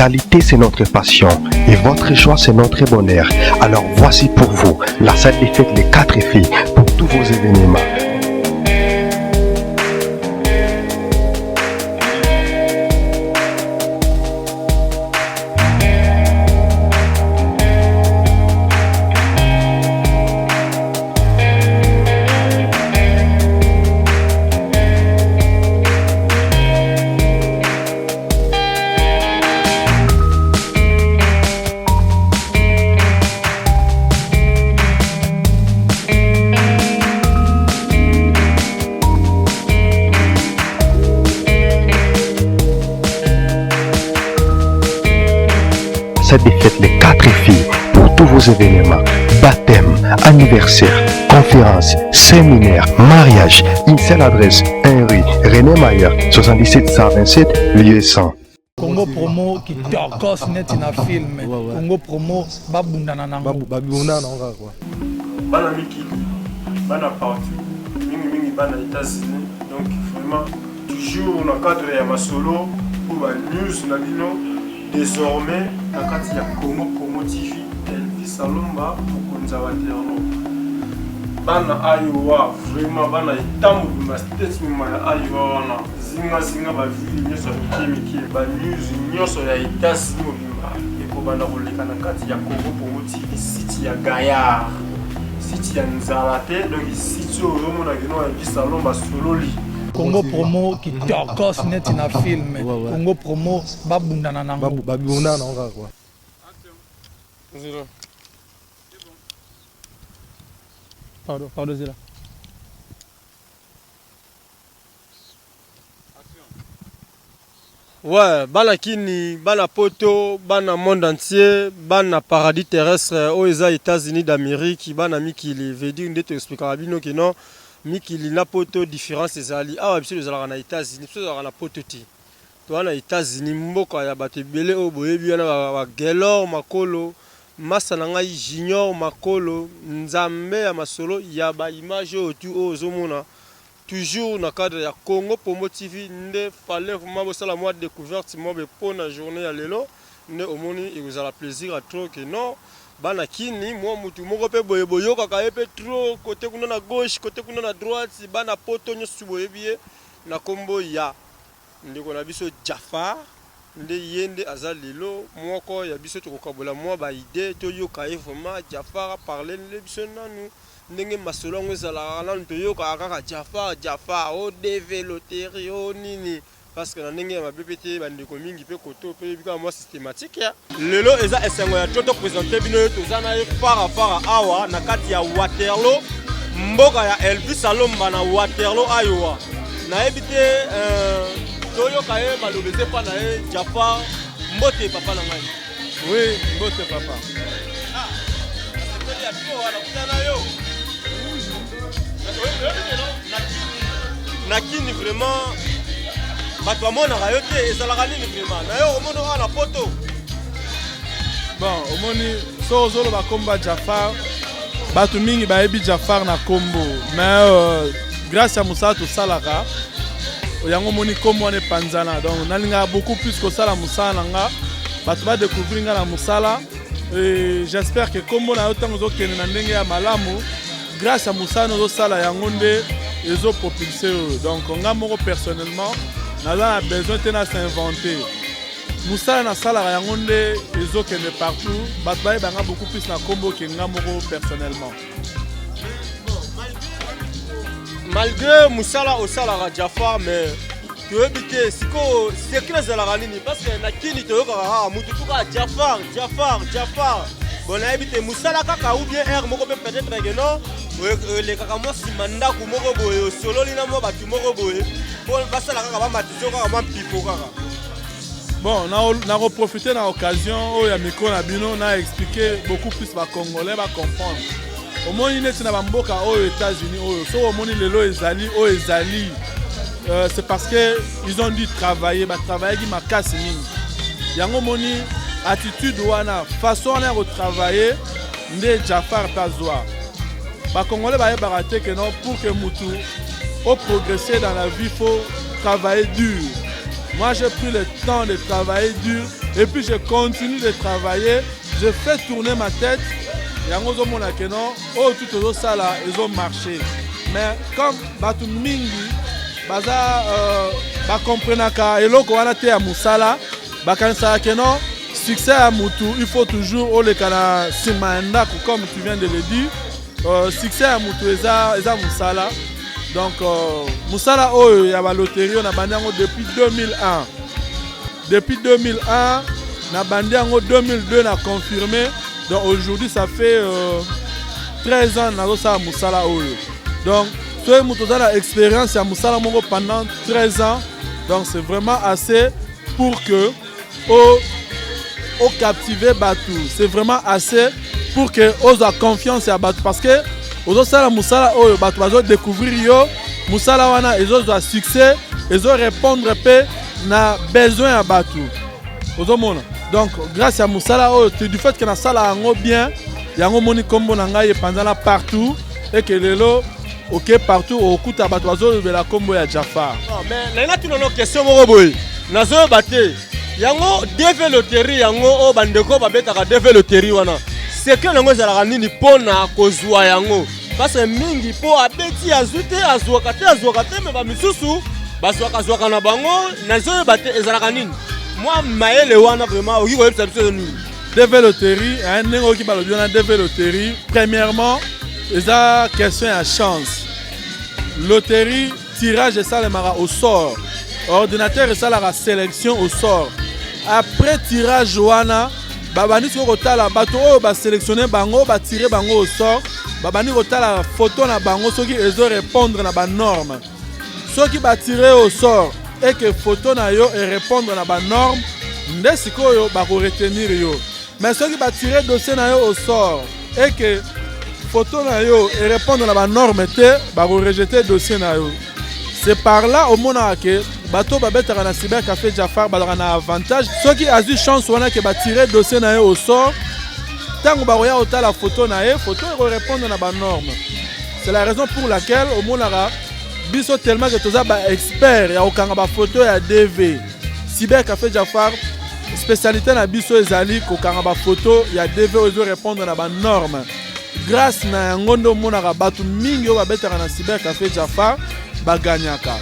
qualité, c'est notre passion et votre joie, c'est notre bonheur. Alors voici pour vous la salle des fêtes Les 4 Filles pour tous vos événements. Salle des fêtes Les 4 Filles pour tous vos événements, baptême, anniversaire, conférence, séminaire, mariage. Une seule adresse, 1 rue René Mayer, 77 127, lieu 100. Congo promo kitokos neti na film. Congo promo babundana nango. Babundana nango kaka quoi. Bana mikili, bana partout, mingi mingi bana États-Unis. Donc vraiment toujours na cadre ya masolo pour ba news na bino désormais na kati ya Congo Promo TV Elvis Alomba mokonzi ya Waterloo. Bana Iowa vraiment bana etat mobimba state mobimba ya Iowa wana zinga zinga ba ville nyonso ya mike mike ba news nyonso ya États-Unis mobimba ekobanda koleka na kati ya Congo Promo TV site ya Gaillard site ya nzala te donc site oyo ozomona kino Elvis Alomba sololi. Congo promo kitokos neti na film. Congo promo babundana nango. Babundana nango kaka quoi. Zero. Pardon, pardon Zela. Ouais, bana kini, bana poto, bana monde entier, bana paradis terrestre oyo eza États-Unis d'Amérique, bana mikili, veut dire nde toexplikaka bino ke non mikili na poto différence ezali. Awa biso tozalaka na États-Unis, biso tozalaka na poto te. Toza na États-Unis, mboka ya bato ebele oyo boyebi wana ba Gelor Makolo, masa na ngai Junior Makolo, nzambe ya masolo ya ba image oyo tu oyo ozomona. Toujours na cadre ya Congo Promo TV nde fallait vraiment bosala mwa decouverte mwa boye po na journee ya lelo nde omoni ekozala plaisir ya trop que non bana kini mwa mutu moko pe boye boyokaka ye pe trop cote kuna na gauche cote kuna na droite bana poto nionso boyebi ye na kombo ya ndeko na biso Jafar nde ye nde aza lelo moko ya biso tokokabola mwa ba idee toyoka ye vraiment Jafar a parler nde biso nanu Ndenge masolo yango ezalaka nanu toyokaka kaka Jafar Jafar oh DV loterie oh nini parce que na ndenge ya mabe pe te ba ndeko mingi pe koto pe oyebi kaka mwa systematique ya. Lelo eza esengo ya trop to presenter bino ye toza na ye fara fara awa na kati ya Waterloo mboka ya Elvis Alomba na Waterloo Iowa nayebi te toyoka ye maloba eza epa na ye Jafar mbote papa na ngai. Oui, mbote papa. Ah, nasepeli ya trop wana kutana yo. Na kini vraiment bato bamonaka yo te ezalaka nini vraiment na yo omona awa na poto. Bon, omoni so ozoloba kombo ya Jafar bato mingi bayebi Jafar na kombo mais grâce ya mosala tosalaka yango omoni kombo wana epanzana donc nalingaka beaucoup plus kosala mosala na nga bato badécouvrir nga na mosala et j'espère que kombo na yo ntango ozokende na ndenge ya malamu grâce ya mosala na ozosala yango nde ezopropulse oyo donc nga moko personnellement naza na besoin te na s'inventer mosala nasalaka yango nde ezokende partout bato bayeba nga beaucoup plus na kombo ke nga moko personnellement. Malgré mosala osalaka Jafar mais toyebi te sikoyo secret ezalaka nini parce que na kini toyokaka kaka mutu tu kaka Jafar Jafar Jafar bon nayebi te mosala kaka ou bien heure moko mpe peut-être que non elekaka mwa nsima ndako moko boye osololi na mwa bato moko boye mpo basala kaka bamatisi yo kaka mwa mpifo kaka. Bon, na profiter na occasion oyo ya micro na bino na expliquer beaucoup plus ba Congolais ba comprendre. Omoni neti na bamboka oyo États-Unis oyo soki omoni lelo ezali oyo ezali c'est parce que ils ont dû travailler, ba travaillaki makasi mingi. Yango omoni attitude wana, façon wana ya kotravailler nde Jafar mpe azwa. Ba Congolais bayebaka te que non pour que mutu o progresser dans la vie faut travailler dur. Moi j'ai pris le temps de travailler dur. Et puis je continue de travailler, je fais tourner ma tête. Yango ozomona ke non, oyo tu tozosala ezomarche. Mais comme bato mingi baza bakomprenaka eloko wana te ya mosala, bakanisaka ke non, succès ya mutu, il faut toujours oleka na nsima ya ndako. Comme tu viens de le dire, succès ya mutu eza mosala. Donc mosala oyo ya baloterie oyo, nabandi yango depuis 2001. Depuis 2001 nabandi yango, 2002 na confirmé. Donc aujourd'hui ça fait 13 ans nazosala mosala oyo. Donc soki moto oza na expérience ya mosala moko pendant 13 ans, donc c'est vraiment assez pour que ocaptiver bato. C'est vraiment assez pour que ozwa confiance ya bato, parce que ozosala mosala oyo, bato bazodécouvrir yo, mosala wana ezozwa succès, ezorépondre mpe na besoin ya bato, ozomona. Donc grâce ya mosala oyo, du fait ke nasala yango bien, yango omoni nkombo na ngai epanzana partout, eke lelo oke partout, okuta bato bazolobela nkombo ya Jafar. Mais nalinga tuna no question moko boye, nazoyeba te yango DV loterie yango oyo bandeko babetaka DV loterie wana, secret yango ezalaka nini mpona kozwa yango? Parce que mingi mpo abeti, azwi te, azwaka te, azwaka te, me bamisusu bazwaka-zwaka na bango. Nazoyeba te ezalaka nini mwa mayele wana. Vraiment, okoki koyebisa biso nini? DV loterie, ndenge oyoki balobi wana, DV loterie, premièrement eza question ya chance. Loterie, tirage esalemaka au sort, ordinateur esalaka sélection au sort. Après tirage wana, babandi sikoyo kotala bato oyo basélectionne bango, batire bango au sort. Babandi kotala photo na bango soki ezorépondre na banorme. Soki batire au sort eke photo na yo erépondre na banorme, nde sikoyo bakoretenir yo. Mais soki batire dossier na yo au sort eke photo na yo erépondre na banorme te, bakorejete dossier na yo. C'est par là omonaka ke bato babetaka na Cyber Café Jafar bazalaka na avantage. Soki azwi chance wana ke batire dossier na ye au sort, ntango bakoya kotala photo na ye, photo ekorépondre na banorme. C'est la raison pour laquelle omonaka biso, tellement ke toza baexpert ya kokanga bafoto ya DV, Cyber Café Jafar, spécialité na biso ezali kokanga bafoto ya DV oyo ezorépondre na banorme. Grâce na yango nde omonaka bato mingi oyo babetaka na Cyber Café Jafar baganyaka.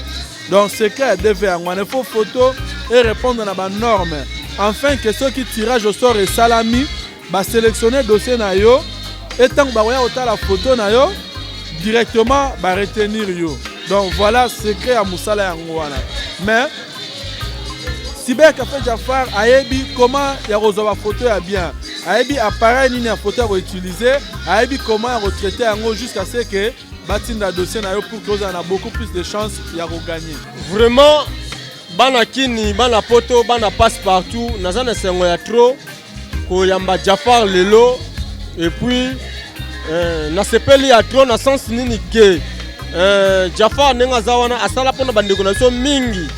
Donc secret ya DV yango wana, il faut photo erépondre na banorme, enfin ke soki tirage au sort esalami, basélectionne dossier na yo, e ntango bakoya kotala photo na yo, directement baretenir yo. Donc voilà secret ya mosala yango wana. Mais Cyber Café Jafar ayebi comment ya kozwa bafoto ya bien, ayebi appareil nini ya photo ya koutiliser, ayebi comment ya kotraite yango jusqu'à ce que batinda dossier na yo pour que ozala na beaucoup plus de chance ya kogagner. Vraiment, bana Kini, bana Poto, bana passe partout, naza na esengo ya trop koyamba Jafar lelo. Et puis nasepeli ya trop na sens nini ke Jafar, ndenge aza wana, asala mpona bandeko na biso mingi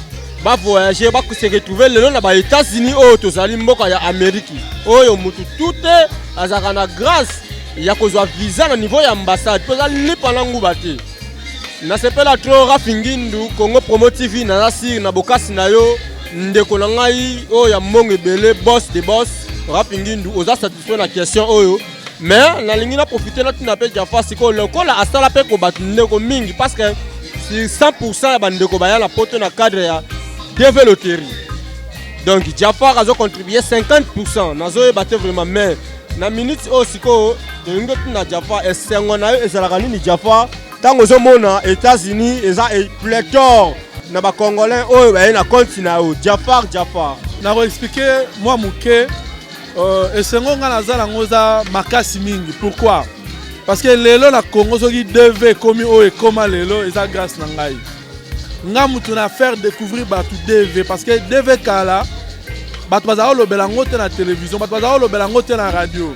bavoyage, bakose retrouve lelo na baÉtats-Unis oyo tozali, mboka ya Amérique oyo mutu tu te azalaka na grâce ya kozwa visa na niveau ya ambassade, mpo eza lipa na nguba te. Nasepela trop. Rafi Ngindu, Congo Promo TV, naza sire na bokasi na yo, ndeko na ngai oyo ya mbongo ebele, boss de boss. Rafi Ngindu, oza satisfait na question oyo? Mais nalingi na profite, natina mpe Jafar sikoyo lokola asala mpe ko bato ndeko mingi, parce que sur 100 ya bandeko baya na Poto na cadre ya DV loterie, donc Jafar azocontribue 50. Nazoyeba te vraiment, mais na minute oyo sikoyo tolingi totuna Jafar, esengo na yo ezalaka nini, Jafar, ntango ozomona États-Unis eza pléthore na bacongolais oyo baye na compte na yo, Jafar, Jafar? Nakoexplike mwa moke. Esengo ngai naza nango eza makasi mingi. Pourquoi? Parce que lelo na Congo, soki DV ekomi oyo ekóma lelo, eza grâce na ngai. Nga mutu na faire découvrir bato DV, parce que DV kala bato bazala kolobela yango te na télévision, bato bazala kolobela yango te na radio.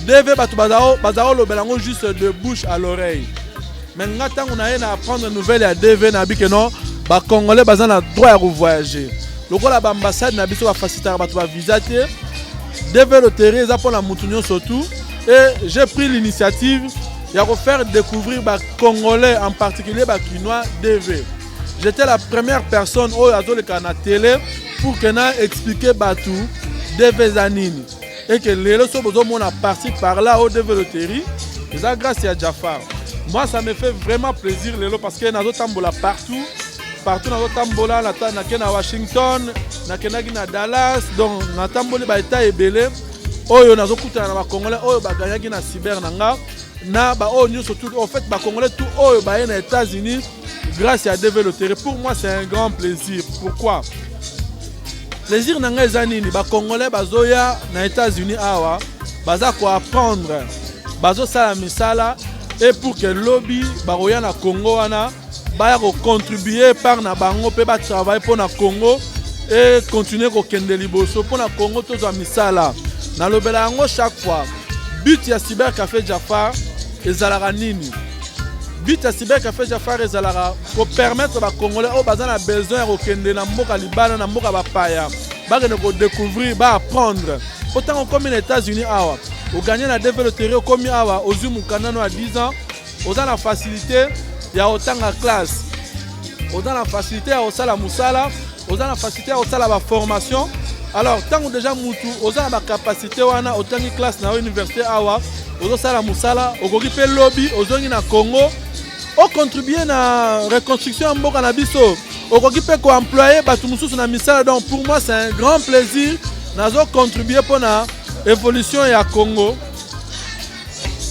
DV, bato bazala kolobela yango juste de bouche à l'oreille. Mais nga, ntango na ye na apprendre nouvelle ya DV, nayebi ke non, bacongolais baza na droit ya kovoyager. Lokola baambassade na biso bafacilitaka bato bavisa te, DV loterie eza mpona mutu nyonso tu. Et j'ai pris l'initiative ya kofaire découvrir bacongolais, en particulier bakinois, DV. J'étais la première personne oyo azoleka na télé pour ke na expliquer bato DV eza nini et que lelo so bozomona parti par là au DV loterie, eza grâce ya Jafar. Moi, ça me fait vraiment plaisir lelo parce que nazotambola partout partout. Nazotambola, nake na Washington, nakendaki na Dallas, donc natamboli baétat ebele oyo nazokutana na bacongolais oyo baganyaki na cyber na nga, na baoyo nyonso tout, en fait bacongolais tout oyo baye na États-Unis grâce à DV loterie. Pour moi, c'est un grand plaisir. Pourquoi plaisir na ngai eza nini? Bacongolais bazoya na États-Unis awa, baza koapprendre, bazosala misala, et pour que lobi bakoya na Congo wana, baya kocontribue part na bango mpe batravaille mpo na Congo e continue kokende liboso, mpo na Congo tozwa misala. Nalobela yango chaque fois, but ya Cyber Café Jafar ezalaka nini? But ya Cyber Café Jafar ezalaka kopermettre bacongolais oyo baza na besoin ya kokende na mboka libanda, na mboka bapaya, bakende kodécouvrir, baapprendre. Po ntango okomi na États-Unis awa, oganye na DV loterie, okomi awa, ozwi mokanda no ya 10 ans, oza na facilité ya kotanga classe, oza na facilité ya kosala mosala, oza na facilité ya kosala baformation. Alors ntango déjà mutu oza na bacapacité wana, otangi classe na yo université awa, ozosala mosala, okoki mpe lobi ozongi na Congo, ocontribue na reconstruction ya mboka na biso, okoki mpe koemploye bato mosusu na misala. Donc pour moi, c'est un grand plaisir, nazocontribue mpona évolution ya Congo.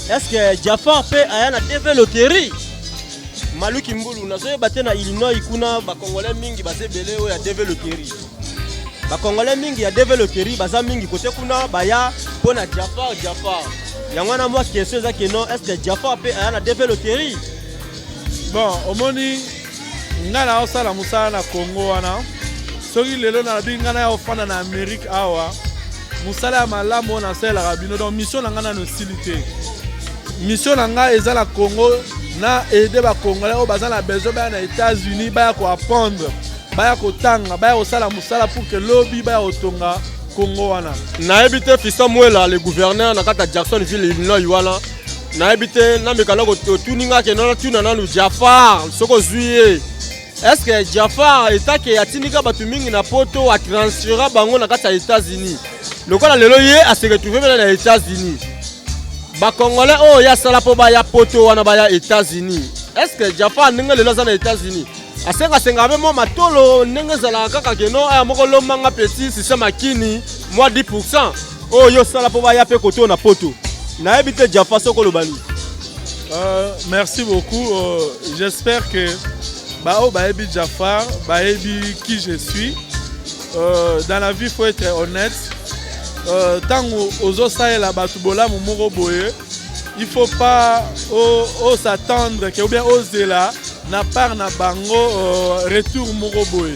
Est ce que Jafar mpe aya na DV loterie? Maluki Mbulu, nazoyeba te. Na Illinois kuna, bacongolais mingi baza ebele oyo ya DV loterie. Bacongolais mingi ya DV loterie baza mingi kote kuna, baya mpo na Jafar. Jafar yango wana, mwa question eza que non, est ce que Jafar mpe aya na DV loterie? Bon, omoni, ngai naosala mosala na Congo wana. Soki lelo nalobi ngai naya kofanda na Amérique awa, mosala ya malamu oyo nasalelaka bino, donc mission na ngai nano esili te. Mission na ngai eza na Congo, na aider bacongolais oyo baza na besoin baya na États-Unis, baya koapprendre, baya kotanga, baya kosala mosala pour que lobi baya kotonga Congo wana. Nayebi te, Fiston Mwela, le gouverneur na kati ya Jacksonville, Illinois wana, nayebi te. Nameka na otuni nga que natuna nanu Jafar soki ozwi ye. Est ce que Jafar etake atindika bato mingi na Poto, atransfera bango na kati ya États-Unis, lokola lelo ye ase retrouve mpe na États-Unis, bacongolais oyo ye asala mpo baya Poto wana, baya États-Unis, est ce que Jafar, ndenge lelo aza na États-Unis, asengasengaka mpe mwa matolo ndenge ezalaka kaka que non, aya moko lomanga petit système akini mwa 10 oyo yo osala mpo baya mpe kote oyo na Poto? Nayebi te, Jafar, soki oloba nini. Merci beaucoup. J'espère que bao bayebi Jafar, bayebi qui je suis. Dans la vie, il faut être honnête. Ntango ozosalela bato bolamu moko boye, il faut pas os'attendre que ou bien ozela na part na bango retour moko boye.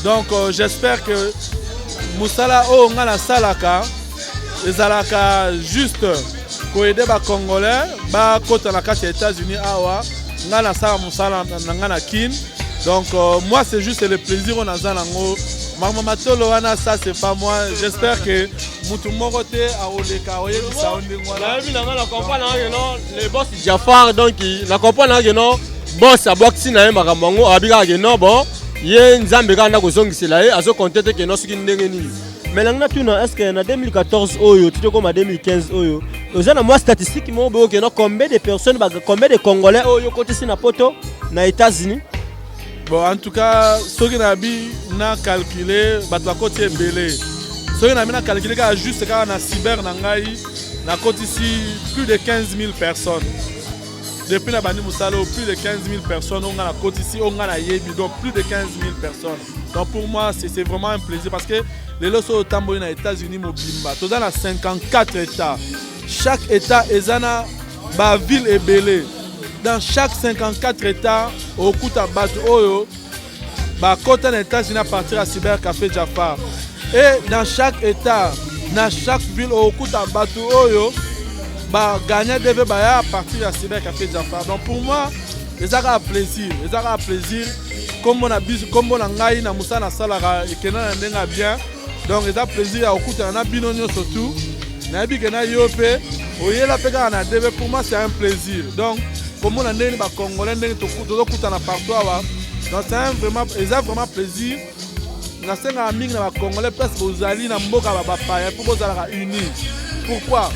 Donc j'espère que mosala oyo ngai nasalaka ezalaka juste koaider bacongolais bakota na kati ya États-Unis awa. Ngai nasala mosala na ngai na Kine. Donc moi, c'est juste le plaisir oyo naza nango. Makambo matolo wana, ça c'est pas moi. J'espère que mutu moko te akoleka oyebisa yo ndenge wana. Nayebi na ngai, na comprendre nanga que non, le boss Jafar, donc na comprendre nanga que non, boss abwakisi na ye makambo yango, abi kaka que non, bon, ye Nzambe kaka nda kozongisela ye, azokonte te que non, soki ndenge nini. Mais nangi natuna, est ce que na 2014 oyo ti tokóma 2015 oyo, oza na mwa statistique moko boye que non, combien de personnes, combien de Congolais oyo okotisi na Poto, na États-Unis? Bon, en tout cas, soki nabi na calcule, bato bakoti ebele. Soki nabi na calcule kaka juste kaka na cyber na ngai, nakotisi plus de 15 000 personnes depuis na bandi mosala oyo. Plus de 15 000 personnes oyo ngai nakotisi, oyo ngai nayebi, donc plus de 15 000 personnes. Donc pour moi, c'est vraiment un plaisir parce que lelo soki otamboli na États-Unis mobimba, toza na 54 états, chaque état eza na baville ebele. Dans chaque 54 états, okuta bato oyo bakota na États-Unis à partir ya Cyber Café Jafar. Et dans chaque état, na chaque ville, okuta bato oyo bagagna DV, baya à partir ya Cyber Café Jafar. Donc pour moi, eza kaka plaisir, eza kaka plaisir. Kombo na biso, kombo na ngai na mosala nasalaka ekenda na ndenge ya bien. Donc eza plaisir ya kokutana na bino nyonso tu. Nayebi que na yo mpe oyela mpe kaka na DV. Pour moi, c'est un plaisir. Donc komona ndenge bacongolais, ndenge tozokutana partout awa, donc c'est un vraiment, eza vraiment plaisir. Nasengaka mingi na bacongolais, place bozali na mboka ba bapaya, mpo bozalaka uni. Pourquoi?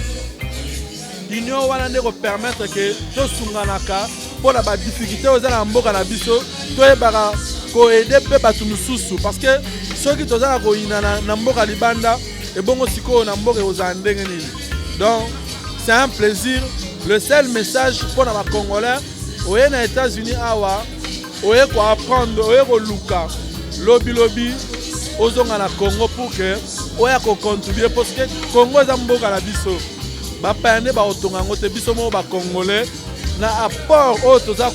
Union wana nde kopermettre ke tosunganaka mpo na badifficulté oyo eza na mboka na biso, toyebaka koaider mpe bato mosusu, parce que soki toza na koyina na mboka libanda, ebongo sikoyo na mboka ekozala ndenge nini? Donc c'est un plaisir. Le seul message mpo na bacongolais oye na États-Unis awa, oye koapprendre, oye koluka lobilobi ozonga na Congo pour que oya kocontribue, parce que Congo eza mboka na biso. Bapaya nde bakotonga yango te. Biso moko bacongolais, na apport oyo toza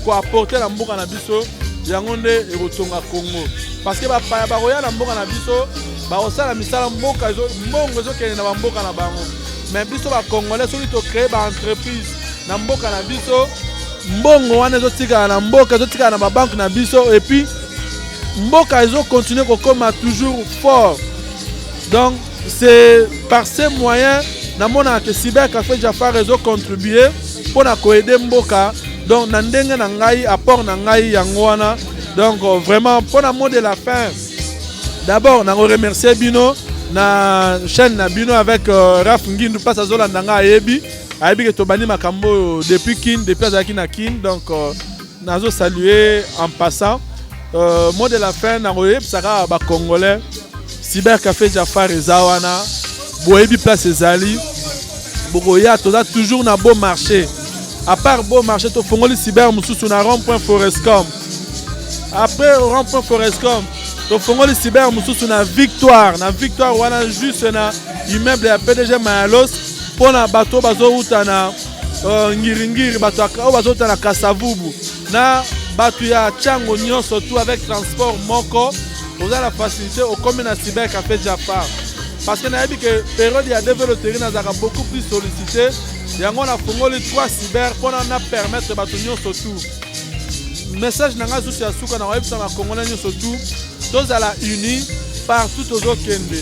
koapporter na mboka na biso, yango nde ekotonga Congo, parce que bapaya bakoya na mboka na biso, bakosala misala, mboka mbongo ezokende na bamboka na bango. Mais biso bacongolais, soki tocréer baentreprise na mboka na biso, mbongo wana ezotikala na mboka, ezotikala na babanke na biso, et puis mboka ezocontinue kokóma toujours fort. Donc c'est par ces moyens namonaka ke Cyber Café Jafar ezocontribue mpona koaider mboka. Donc na ndenge na ngai, apport na ngai yango wana. Donc vraiment, mpona mot de la fin, d'abord nakoremercier bino na chaîne na bino avec Raf Ngindu. Mpasi azolanda ngai, ayebi ke tobandi makambo oyo depuis Kin, depuis azalaki na Kin. Donc nazosalue en passant. Mot de la fin, nakoyebisa kaka bacongolais, Cyber Café Jafar eza wana, boyebi place ezali, bokoya. Toza toujours na Beau Marché. À part Beau Marché, tofongoli cyber mosusu na rond point Forescom. Après rond point Forescom, tofongoli cyber mosusu na Victoire, na Victoire wana, juste na immeuble ya PDG Mayalos, mpona bato bazowuta na Ngiringiri, bato oyo bazowuta na Kasavubu na bato ya Ntiango nyonso, tout avec transport moko, oza na facilité, okomi na Cyber Café Jafar. Parce que nayebi ke période ya DV loterie, nazalaka beaucoup plus sollicité. Yango nafungoli 3 cyber mpona na permettre bato nyonso tout. Message na ngai susu ya suka, na koyebisa bakongolais nyonso tout, tozala uni partout tozokende,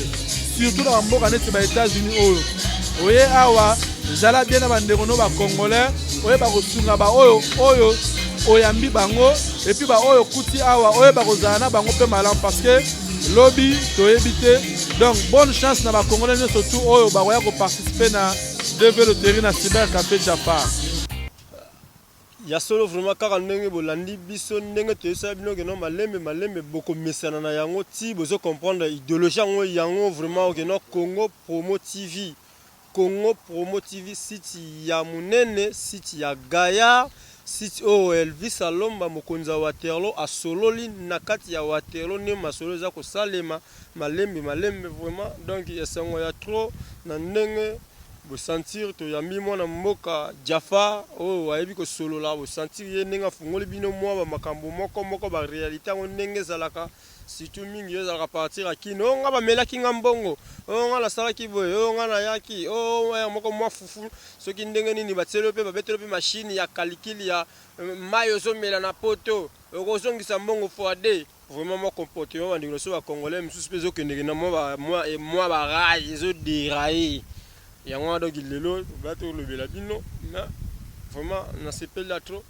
surtout na bamboka neti ba États-Unis oyo oye awa. Zala bien na bandeko no bacongolais, oyeba kosunga baoyo oyo oyambi bango, et puis baoyo okuti awa, oyeba kozala na bango mpe malamu, parce que lobi toyebi te. Donc bonne chance na bacongolais nyonso tout oyo bakoya koparticiper na DV loterie na Cyber Café Jafar. Ya solo, vraiment, kaka ndenge bolandi biso, ndenge toyesala bino keno malembe malembe, bokomesana na yango ti bozocomprendre idéologie yango. Yango vraiment okeno Congo Promo TV, Congo Promo TV, site ya monene, site ya gaillard, site oyo Elvis Alomba, mokonzi ya Waterloo, asololi na kati ya Waterloo nde masolo eza kosalema malembe malembe. Vraiment, donc esengo ya trop na ndenge bosentir toyambi mwana mboka Jafar oyo ayebi kosolola. Bosentir ye ndenge afungoli bino mwa bamakambo moko moko, baréalité yango ndenge ezalaka, surtout mingi oyo ezalaka partir ya Kino. Oyo nga bamelaki nga mbongo, oyo nga nasalaki boye, oyo nga nayaki, oyo moko mwa fufu, soki ndenge nini batieli mpe babeteli mpe machine ya calcul ya mai ozomela na poto, okozongisa mbongo fois deux. Vraiment, mwa comportement bandeko na so bacongolais mosusu mpe ezokendeke na mwa barail, ezodérailler yango wana. Donc lelo baya tolobela bino, mais vraiment nasepeli ya trop.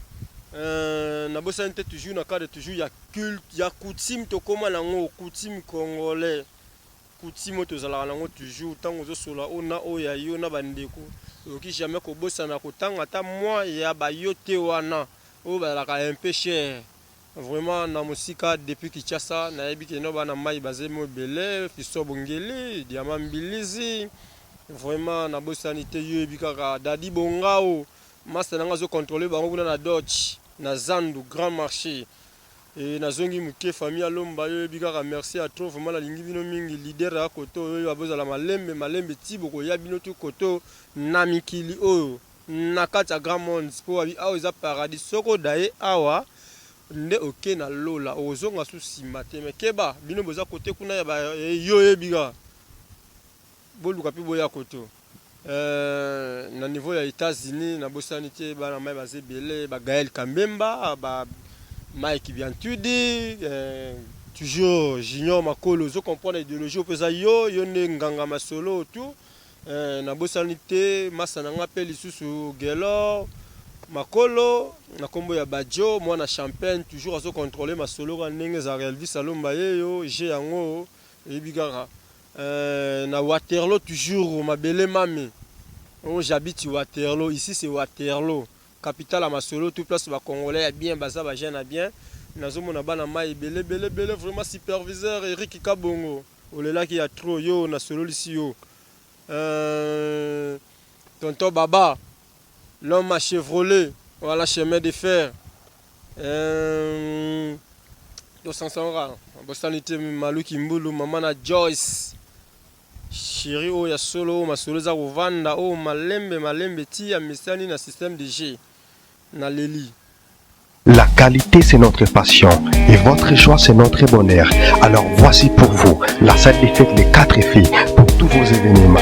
Nabosani te, toujours na cadre toujours ya culte, ya coutume, tokóma nango coutume congolais, coutume oyo tozalaka nango toujours. Ntango ozosola oyo na oyo ya yo na bandeko, okoki jamais kobosana kotanga ata mwa ya bayo te wana oyo bazalaka un peu cher. Vraiment, na mosika depuis Kinshasa, nayebi keno bana mai bazemi ebele, Fiso Bongeli, Diama Mbilizi. Vraiment nabosani te, yo yebi kaka Dadi Bongao, master nanga azocontrôle bango kuna na Dodge, na Zandu Grand Marché. E nazongi moke, famille Alomba, yo yebi kaka, merci à trop. Vraiment nalingi bino mingi. Leader ya koto oyo bozala malembe malembe ti bokoya bino tu koto na mikili oyo na kati ya grand monde, mpo babi awa eza paradis. Soki odaye awa nde oke na lola, okozonga su nsima te. Me keba, bino boza kote kuna ya yo oyebi kaka, boluka mpe boya koto na niveau ya États-Unis. Nabosani te bana mai baza ebele, bagael Kambemba, ba Mike Biantudi, toujours Junior Makolo. Ozo comprendre idéologie oyo mpenza, yo yo nde nganga masolo tout. Nabosani te masa na nga mpe lisusu Gelor. Makolo na nkombo ya Bajo mwana Champagne, toujours azocontrôle masolo kaka ndenge ezalaka. Elvis Alomba yeyo g yango oyebi kaka. Na Waterloo toujours, mabele mame oh, j'habite Waterloo, ici c'est Waterloo, capitale ya masolo, tout place bacongolais ya bien baza, bajeune ya bien. Nazomona bana mai ebele ebele ebele vraiment. Superviseur Eric Kabongo, olelaki ya trop yo, nasololisi yo. Tonton Baba, l'homme à Chevrolet, voilà, chemin de fer. Tosansanga bosani te Maluki Mbulu, mama na Joyce chéri oyo ya solo, oyo masolo eza kovanda oyo malembe malembe ti ya mesani na système de jeu na leli. La qualité, c'est notre passion et votre joie, c'est notre bonheur. Alors voici pour vous la salle des fêtes Les Quatre Filles pour tous vos événements.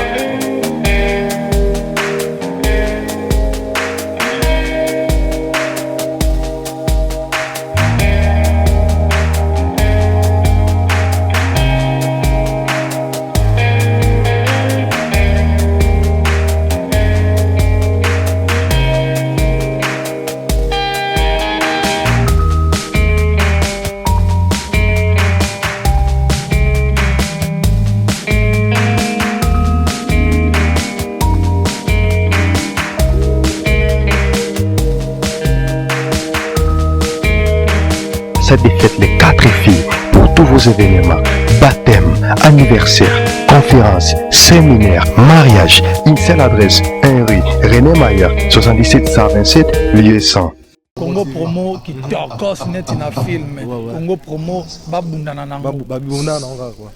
Salle des fêtes Les Quatre Filles pour tous vos événements, baptême, anniversaire, conférence, séminaire, mariage. Une seule adresse, 1 rue René Mayer, 77 127, lieu 100. Congo Promo kitokos neti na film. Congo Promo babundana nango. Babundana nango kaka quoi.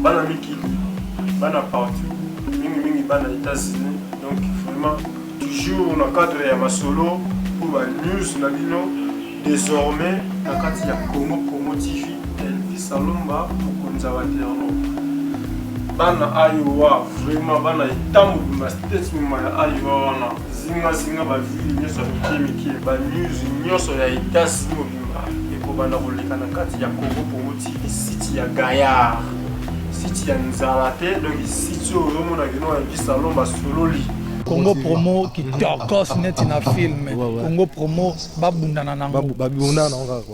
Bana mikili, bana partout, mingimingi bana États-Unis, donc vraiment toujours na cadre ya masolo pour banews na bino désormais na kati ya Congo Promo TV. Elvis Alomba, mokonzi ya Waterloo, bana Iowa, vraiment bana eta mobimba, state mobimba ya Iowa wana, zingazinga, baville nyonso ya mike mike, banews nyonso ya États-Unis mobimba ekobanda koleka na kati ya Congo Promo TV, site ya gaillard, site ya nzala te. Donc site oyo ozomona kino Elvis Alomba sololi. Congo Promo kitokos neti na film. Congo Promo babundana nango. Babundana nango kaka quoi.